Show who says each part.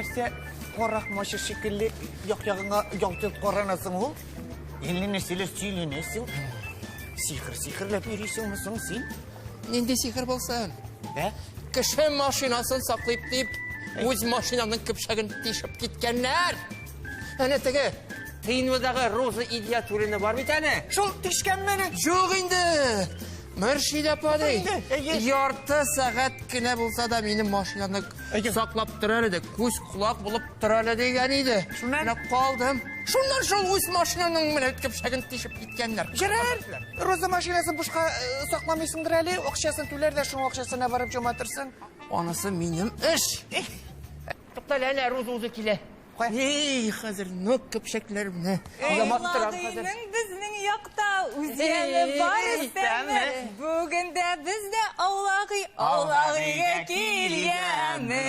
Speaker 1: Нәрсә карак мачы шикелле як-ягыңа ялт-йолт каранасың ул? Әллә нәрсәләр сөйләнәсең. Сихер сихерләп йөрисеңме соң син?
Speaker 2: Нинди сихер булсын?
Speaker 1: Ә?
Speaker 2: Кеше машинасын саклыйп дип, үз машинаның көпчәген тишеп киткәннәр. Әнә теге Тыйнвыдагы Роза Идиятуллина бар бит әле.
Speaker 1: Шул тишкәнмени?
Speaker 2: Юк инде. Мөршидә апа ди.
Speaker 1: Инде, әйе.
Speaker 2: Ярты сәгать кенә булса да минем машинаны
Speaker 1: Әйе.
Speaker 2: саклап тор әле ди. Күз колак булып тор әле дигән иде.
Speaker 1: Шуннан?
Speaker 2: Менә калдым. Шуннан шул үз машинаның менә көпчәген тишеп киткәннәр.
Speaker 1: Ярар, Роза машинасын бушка э, сакламыйсыңдыр әле, акчасын түләр дә шуның акчасына барып чуматырсың.
Speaker 2: Анысы минем эш. Туктале, әнә Роза үзе килә.
Speaker 1: Кая?
Speaker 2: Эй, хәзер нык көпчәкләремне яматтырам хәзер.
Speaker 3: Аулагыйның безнең якта үз яме бар өстәме. Бүген дә без дә аулагый, аулагыйга килгәнме.